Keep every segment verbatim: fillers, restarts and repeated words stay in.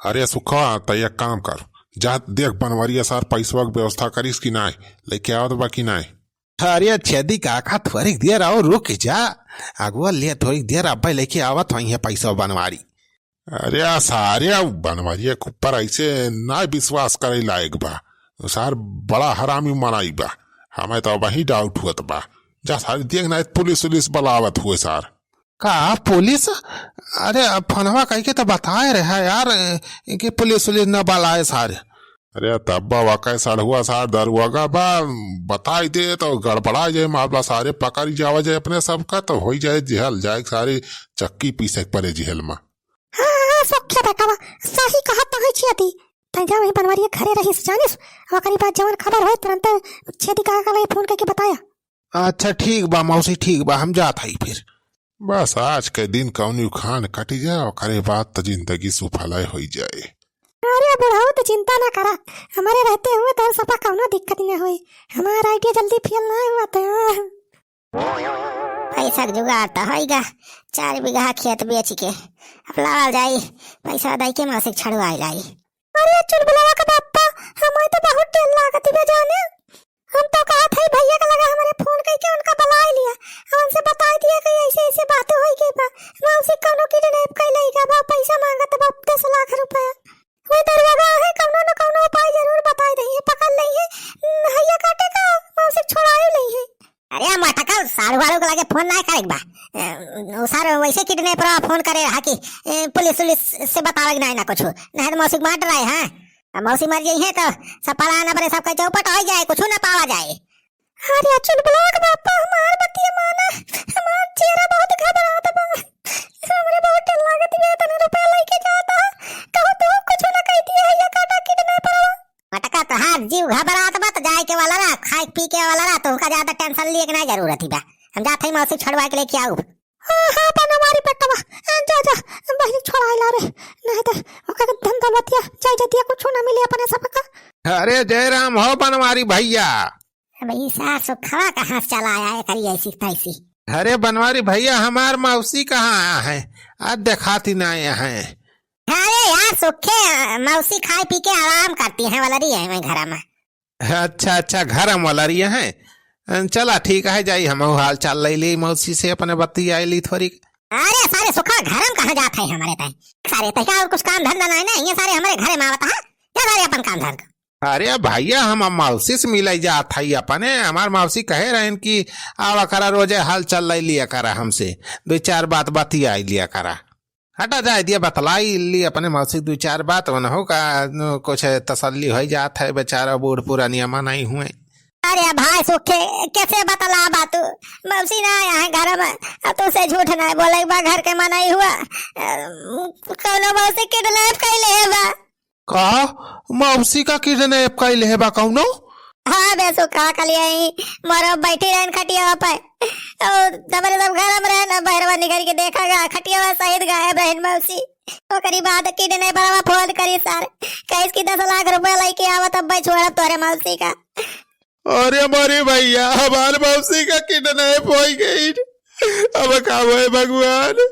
अरे सुखा, त एक काम कर, जा देख बनवरिया सार पैसवा के व्यवस्था करिस कि नाय, लेके आवत बा कि नाय। अरे छेदी काका, थोड़ी देर और रुक जा, अगुआ ले थोड़ी देर, अब्बे लेके आवत होइहैं पैसा बनवारी। अरे आ सारे, आ बनवरिया के ऊपर ऐसे ना विश्वास करे लायक बा, सार बड़ा हरामी मनई बा, हमें तो वही डाउट होत बा। जा सारे देख ना, पुलिस उलिस बुलावत हुए सार। का पुलिस? अरे, फोनवा कइके त बताए रहा यार कि पुलिस उलिस न बुलाए सारे। अरे तब बा, वाकई सड़हुआ सार दरुआगा बा, बताई दे तो गड़बड़ा जाए मामला, सारे पकड़ जावा जाए अपने सबका, तो होई जाए जेहल, जाए सारे चक्की पीसे के पड़े जेहल में। हाँ, हाँ, सख्या बेटवा, सही कहत तो है छियती। तै जा वही बनवरिया घरे रहिस, जानिस, ओकरी बाद जवन खबर होई तुरंत छेदी काका के फोन करके बताया। अच्छा ठीक बा मौसी, ठीक बा, हम जात हई फिर। बस आज के दिन कौनी उखान कटी जाए, ओकरे बाद त जिंदगी सुफल होई जाए। अरे बुढ़ऊ, त चिंता ना करा, हमरे रहते हुए तोर सपा कौनो दिक्कत ना होई। हमार आइडिया जल्दी फेल ना हुआ तो। पैसा के जुगाड़ त होइगा, चार बीघा खेत बेच के अब लावल जाई, पैसा दई के मौसी के छड़वाई लाई। अरे चुलबुलवा के बापा, हमार तो बहुत डर लागत बा जाने। हम तो कहत हई भैया के लगा हमरे फोन कइके उनका बुलाए लिया, और उनसे बताई दिया कि ऐसे ऐसे बात होई गई बा, मौसी कौनो किडनैप कइले गई बा, पैसा मांगत बा दस लाख रुपया। वो दरोगा है, कौनो न कौनो उपाय जरूर बताई रही है, पकड़ लई है, हइया काटे का मौसी छोड़ाई लई है। अरे मटका, साढ़ू वालू के लगे फोन ना करे के बा। ए, उ सार वैसे किडनैपर फोन करे रहा कि ए, पुलिस उलिस से बतावे के नाही ना कुछ, नहीं तो मौसी के मार डराए। हाँ, अब मौसी मर जाई है तो सब परान अपने सबका चौपट हो जाए, कुछ ना पावा जाए। अरे चुलबुलवा के बापा, हमार बतिया माना, हमार चेहरा बहुत घबरात बा, हमरे बहुत डर लागत बा, इतना रुपया लेके जाता, कहूँ तो कुछ ना कह दिया है, ये काटा किडनैपर। मटका, तोहार जीव घबरात बा, त जाए के वाला रहा, खाए पी के वाला रहा, तोहका ज्यादा टेंशन लिए के ना जरूरत ही बा। हम जात हई मौसी छड़वा के लेके आऊ। हाँ, हाँ, बनवारी बेटवा, जा, जा, बहिनी छोड़ाई ला रे, नहीं तो ओकर धन दौलतिया, जायदादिया कुछ ना मिले अपने सबका। अरे जय राम हो बनवारी भैया। अब ई सार सुखवा कहाँ से चला आया है, करी ऐसी तैसी। अरे बनवारी भैया, हमार मौसी कहाँ है? आज देखाती ना है। अरे यार सुखे, मौसी खाए पी के आराम करती हैं, वाला रही है वहीं घर में। अच्छा, अच्छा, घर में वाला रही है। चला ठीक है, जाई हम हाल चाल ले ली मौसी से, अपने बतियाई ली थोड़ी। अरे सारे सुखा, घर में कहाँ जात है हमारे ताई? सारे तैका और कुछ काम धंधा नहीं ना, ये सारे हमारे घरे में आवत है, जा सारे अपन काम धंधा। अरे भैया, हम अब मौसी से मिले जात हई अपने। हमार मौसी कहे रहन कि आवा करा, रोजे हाल चाल ले लिया करा हमसे, दो चार बात बतियाई लिया करा। हटा जाए दिया, बतलाई ली अपने मौसी दो चार बात, उन्हों का नु, कुछ तसल्ली हो जात है, बेचारा बूढ़ पुरानिया मनई हुए। अरे भाई सुखे, कैसे बतला बा तू? मौसी ना आया है घर में, अब तुझसे झूठ ना बोले बा, घर के मनई हुआ, अ, कौनो मौसी किडनैप कैले है बा। का? मौसी का किडनैप कैले है बा कौनो? हाँ बे सुखा, कल यही मोरो बैठी रहन खटिया पे, और तबरे सब घर में रहन, बहरवा निकल के देखा गा, खटिया सहित गायब रहन मौसी। ओकरी बाद किडनैपरवा फोन करी सार, कहिस कि दस लाख रुपया लेके आवा, तब भाई छोड़ब तोरे मौसी का। अरे मोरी भैया, हमार मौसी का किडनैप हो गई, अब का होए भगवान।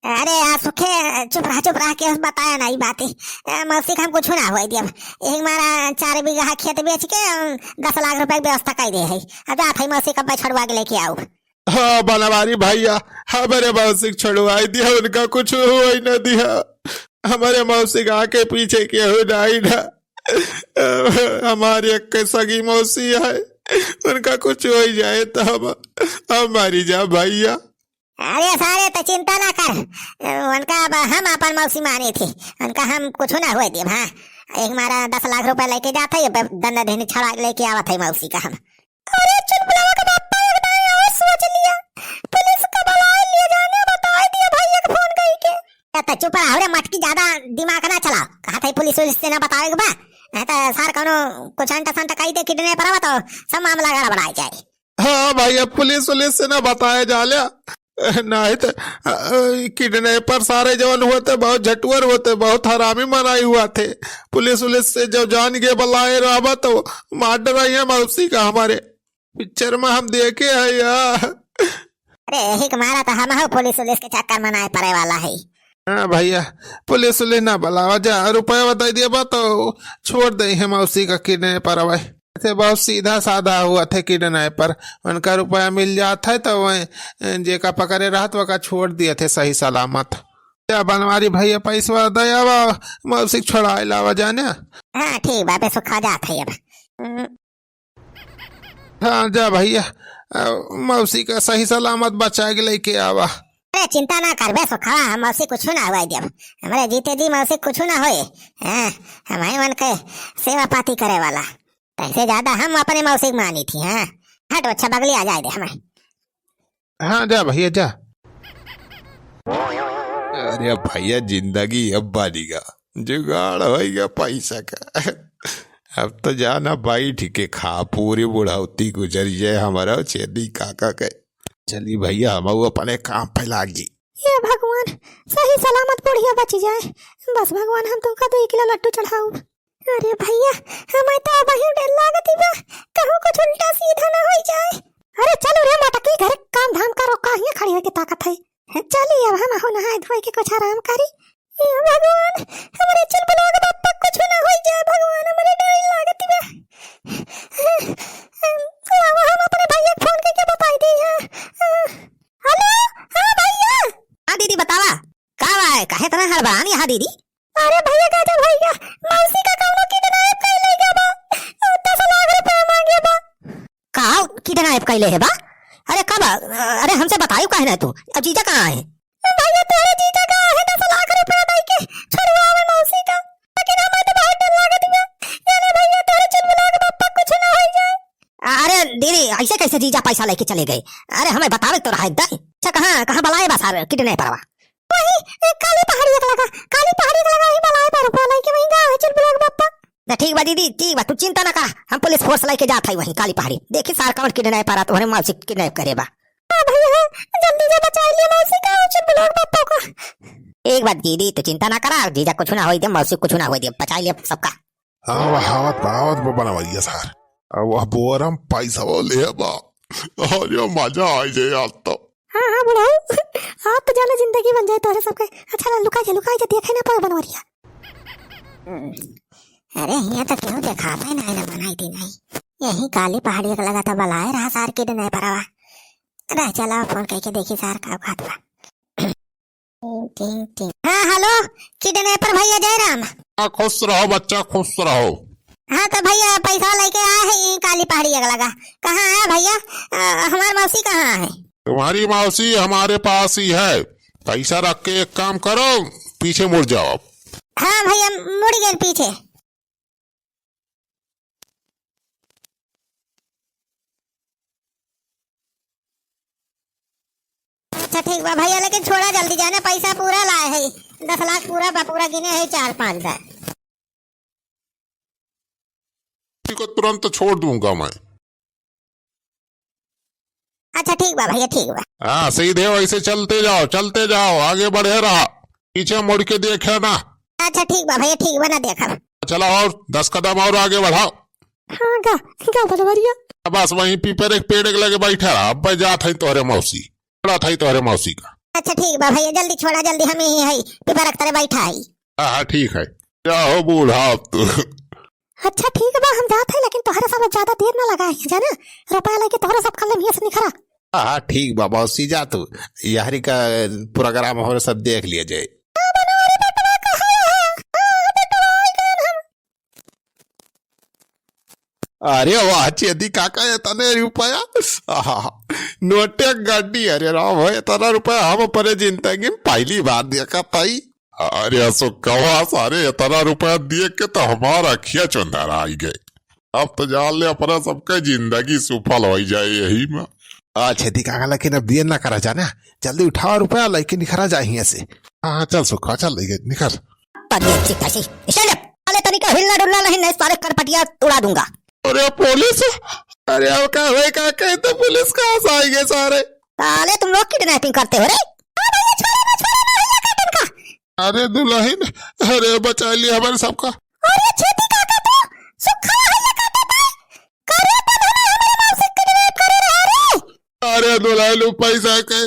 अरे यार सुखे, चुप रहा, चुप रहा, केहू से बताया ना ई बात। ए, मौसी का हम कुछ ना होए दियब। एक मारा चार बीघा खेत बेच के, अम, दस लाख रुपया के व्यवस्था कर दे है। अब जात है मौसी का छड़वा के लेके आऊ। हाँ बनवारी भैया, हमरे मौसी के छड़वाई दिया, उनका कुछ होए न दिया। हमरे मौसी के आगे पीछे केहू नाही ना। हमारी एक सगी मौसी है, उनका कुछ हो जाए तो हम, हम मरी जा भैया। अरे सारे, त चिंता ना कर, उनका अब हम अपन मौसी माने थे, उनका हम कुछ ना होए देब। हाँ, एक मारा दस लाख रुपया लेके जात है, दंड देने छड़ा लेके आवत है मौसी का हम। अरे चुलबुलवा के बापा, एक दाई और सोच लिया, पुलिस का बुलाए लिए जाने, बताए दिया भैया के फोन कई के। ए, त चुप रहा रे मटकी, ज्यादा दिमाग ना चलाओ। कहा था पुलिस उलिस से ना बतावे के बा, नहीं तो सार कौनो कुछ अंटा संटा कही दे किडनैपरवा तो सब मामला गड़बड़ाए जाए। हाँ भाई, अब पुलिस उलिस से ना बताया जा लिया, नहीं तो, अ, अ, किडनैपर सारे जवन होते बहुत झटुअर होते, बहुत हरामी मनई हुआ थे। पुलिस उलिस से जब जान के बुलाए रहबा तो मार डराई है मौसी का हमारे। पिक्चर में हम देखे है यार। अरे यही के मारा तो हम हो पुलिस उलिस के चक्कर में नाय पड़े वाला है। हाँ भइया, पुलिस उलिस ना बुलावा, जा रुपया दइ देबा तो छोड़ देइहैं मौसी का किडनैपर। अबे ऐसे बहुत सीधा साधा हुआ थे किडनैपर, उनका रुपया मिल जात है तो वह जेका पकड़े रहत वका छोड़ दिए थे सही सलामत। जा बनवारी भइया, पैसवा दइ आवा, मौसी के छोड़ाइ लावा जाने। हाँ ठीक बा, बे सुखा जात है अब। हाँ जा भइया, अ, मौसी का सही सलामत बचाइ के लइके आवा। अरे चिंता ना करबे सुखवा, हम मौसी कुछ ना हुआ देब। हमरे जीते जी मौसी कुछ ना होए। हाँ, हमहीं मन के सेवा पाती करे वाला। तैसे ज्यादा हम अपने मौसी के मानी थी। हाँ, हट अच्छा बगली आ जाए दे हमें। हाँ जा भइया जा। अरे भइया, जिंदगी अब बानी गा, जुगाड़ होइगा पैसा का। अब तो जाना बैठ के खा, पूरी बुढ़ौती गुजर जाए हमारा छेदी काका के। चली भइया, हम अपने काम पे लागी। हे भगवान, सही सलामत बुढ़िया बची जाए। बस भगवान, हम तुमका दुइ किलो लड्डू चढ़ाउब। अरे भइया, हमें तो अबहिं डर लागत बा, कहूँ कुछ उल्टा सीधा ना होइ जाए। अरे चलो रे मोटकी, घर काम धाम करो, काहे खड़ी होके ताकत है। चली अब हम हो नहाए धोए के कुछ आराम करी। हे भगवान, हमरे चुलबुलवा के बप्पा कुछ ना होइ जाए भगवान, हमरे डर लागत बा। लावा हम अपने भइया के फोन करके बताई दी है। हेलो, हाँ भइया। हाँ दीदी बतावा, का बा, काहे इतना हड़बड़ानी है दीदी? अरे भइया, गजब भइया, मौसी का कौनो किडनैप कइ लइ गवा बा। दस लाख रुपया मांगे बा। का किडनैप कइले है बा? अरे कब? अरे हमसे बतायू काहे ना तू? अब जीजा कहाँ है? भइया तोहरे जीजा का है दस लाख रुपया दइ के छुड़वावे मौसी का। लेकिन हमें तो बहुत डर लागत बा। जाने भइया तोहरे चुलबुलवा के बप्पा कुछ ना होइ जाए। अरे दीदी, ऐसे कैसे जीजा पैसा लेके चले गए? अरे हमें बतावे तो रहा एकदम। अच्छा कहाँ, कहाँ बलाए बा सार किडनैपरवा? वही, ए, काली पहाड़ी एक लगा, काली पहाड़ी एक लगा, वही बलाए बा रुपया लेके वही गाँव है चुलबुलवा के बप्पा। ना ठीक बा दीदी, ठीक बा, तू चिंता ना कर, हम पुलिस फोर्स लेके जात है वहीं काली पहाड़ी। देखी सार कौन किडनैपर आ, तोहरे मौसी किडनैप करे बा। हाँ भइया, हाँ, जल्दी से बचाइ लिया मौसी का, चुलबुलवा के बप्पा का। एक बात दीदी, तू चिंता ना करा, जीजा कुछ ना होई दे, मौसी कुछ ना होई दे, बचाइ लिया सबका। हाँ, वह आवत बा, आवत बा बनवैया सार। अब वह बोरम पैसा ले बा। अरे मजा आ जाए आज तो। हाँ, हाँ, बुढ़ऊ, आप तो जाने जिंदगी बन जाए तोहरे सबके। अच्छा ला, लुका जा, लुका जा, देखे ना पावे बनवरिया। अरे, हियाँ तो केहू देखाते नहीं ना, बनाई थी नहीं। यही काली पहाड़ी एक लगा था, बलाए रहा सार किडनैपरवा। रह चला, फोन करके देखी सार का खात बा। टिंग, टिंग, टिंग। हाँ, हेलो, किडनैपर भइया जयराम। हाँ, खुश रहो बच्चा, खुश रहो। हाँ, तो भइया, पैसा लेके आए हैं, यहीं काली पहाड़ी एक लगा। कहाँ है भइया? अ, हमार मौसी कहाँ है? तुम्हारी मौसी हमारे पास ही है। पैसा रख के एक काम करो, पीछे मुड़ जाओ। हाँ भइया, मुड़ गए पीछे। अच्छा ठीक बा भइया, लेकिन छोड़ा जल्दी जाने, पैसा पूरा लाए है, दस लाख पूरा बा, पूरा गिने है चार पाँच बार। को तुरंत छोड़ दूंगा मैं। अच्छा ठीक बा भइया, ठीक बा। हाँ, सीधे वैसे चलते जाओ, चलते जाओ, आगे बढ़े रहा, पीछे मुड़ के देखे ना। अच्छा ठीक बा भइया, ठीक बा, ना देखब। चला और दस कदम और आगे बढ़ाओ। हाँ गा, गा बनवरिया। बस वहीं पीपर एक पेड़ के लगे बैठा रहा, अब मैं जात है तोहरे मौसी, छोड़ा था तोहरे मौसी का। अच्छा ठीक बा भइया, जल्दी छोड़ा, जल्दी, हम यहीं है, पीपर के तरे बैठा है। हाँ, हाँ, ठीक है, जाओ बूढ़ा अब तू। अच्छा ठीक बा, हम जात है, लेकिन तोहरे सब ज्यादा देर ना लगाए, जाना, रुपया लेके तोहरे सब कल हियाँ से निखरा। हाँ, हाँ, ठीक बा मौसी, जा तू, यहरी का प्रोग्राम हमरे सब देख लिया जाए। हाँ, बनवारी बेटवा कहाँ है? हाँ, बेटवा, आई गए हम। अरे वाह, छेदी काका, इतने रुपया। आहा, नोटे गड्डी, अरे राम हो, इतना रुपया हम अपने जिंदगी में पहली बार देखा ताई। अरे असो कवा सारे, इतना रुपया देख के तो हमार अखिया चुंधार आई गए। अब तो जान ले, अपना सबका जिंदगी सुफल हो जाए यही में। आ छेदी काका, लेकिन अब देर ना करा जाना, जल्दी उठावा रुपया, लेके निखरा जाए हियाँ से। हाँ, हाँ, चल सुखा, चल, लेके निखर। तनी अच्छी खासी। Stand up। साले तनी का हिलना डुलना नहीं, नहीं सारे करपटिया उड़ा दूंगा। अरे पुलिस, अरे अब का होए, का कहे तो पुलिस कहाँ से आएंगे सारे? साले तुम लोग kidnapping करते हो रे? अरे भैया, छोड़ो ना, छोड़ो ना, भैया काटन का। अरे दुल्हन, अरे बचा लिया हमारे सबका। अरे छेदी काका तो सुखा भैया काटे पाए। करे तब हमें हमारे माँ से kidnap करे रहा रे। अरे दुलालू पैसा के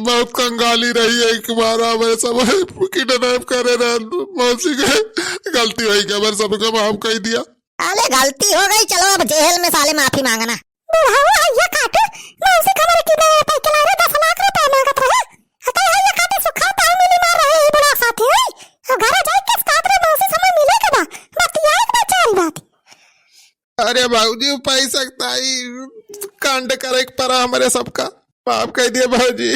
बहुत कंगाली रही है कि मारा हमरे सब kidnap करे रहे मौसी के। गलती होई गई, हमरे सबके माफ कर दिया। साले गलती हो गई, चलो अब जेल में साले माफी मांगना। बुढ़ऊ हइया काटू, मौसी के हमरे kidnap के लारे दस लाख रुपया मांगत रहे। हटे हइया काटू सुखा ताऊ मिली मार रहे हैं बुढ़ऊ साथी, हैं? अब घरे जाए के साथ रे मौसी समय मिले के बा, बतियाए के बा चारी बात। अरे बाबूजी, उ पैसा के ताई कांड करे के परा हमरे सबका। माफ कर दिए बाबूजी।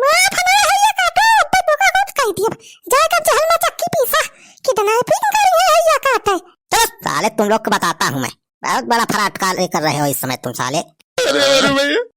माफ ना हइया काटू, अब तो तुका कुछ कह दिया। जाए के जेल में चक्की पीसा, kidnapping करी है हइया काटे। चलो साले, तुम लोग को बताता हूँ मैं। बहुत बड़ा फ्रॉड कर रहे हो इस समय तुम साले। अरे, अरे भैया।